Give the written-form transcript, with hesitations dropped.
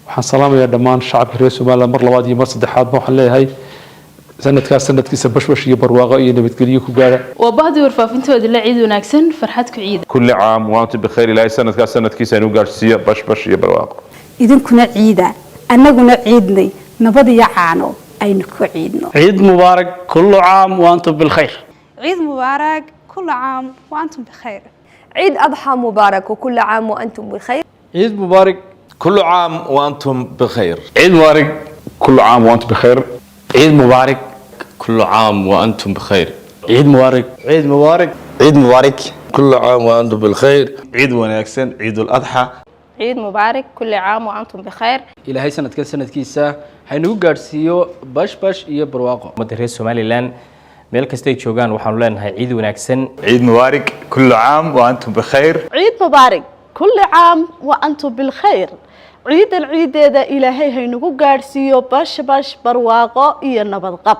Waxaan salaamayaa dhammaan shacabka reer Somaliland mar labaad iyo mar saddexaadba. Waxaan leeyahay sanadkaas sanadkiisa bashbash iyo barwaaqo iyo nabadgelyo ku gaara. Waa bahdii warfaafintooda la ciid wanaagsan, farxad ku ciida. كل عام وأنتم بخير. Ilaahay sanadkaas sanadkiisa inuu gaarsiiyo bashbash iyo barwaaqo. Idinkuna ciida, annaguna ciidnay, nabad iyo caano aynu ku ciidno. عيد مبارك، كل عام وأنتم بالخير. عيد مبارك، كل عام وأنتم بخير. عيد أضحى مبارك وكل عام وأنتم بخير. عيد مبارك. كل عام وأنتم بخير. عيد مبارك، كل عام وأنتم بخير. عيد مبارك، كل عام وأنتم بخير. عيد مبارك. عيد مبارك. عيد مبارك. كل عام وأنتم بالخير. عيد wanaagsan، عيد الأضحى. عيد مبارك، كل عام وأنتم بخير. Ilaahay sanadkan sanadkiisa haynagu gaadhsiiyo bashbash iyo barwaaqo. Ummadda reer Somaliland meel kastay joogaan waxaanu leenahay ciid wanaagsan. عيد مبارك، كل عام وأنتم بخير. عيد مبارك، كل عام وأنتم بالخير. Ciidan ciideeda Ilaahay haynagu gaadhsiiyo bashbash, barwaaqo iyo nabadqab.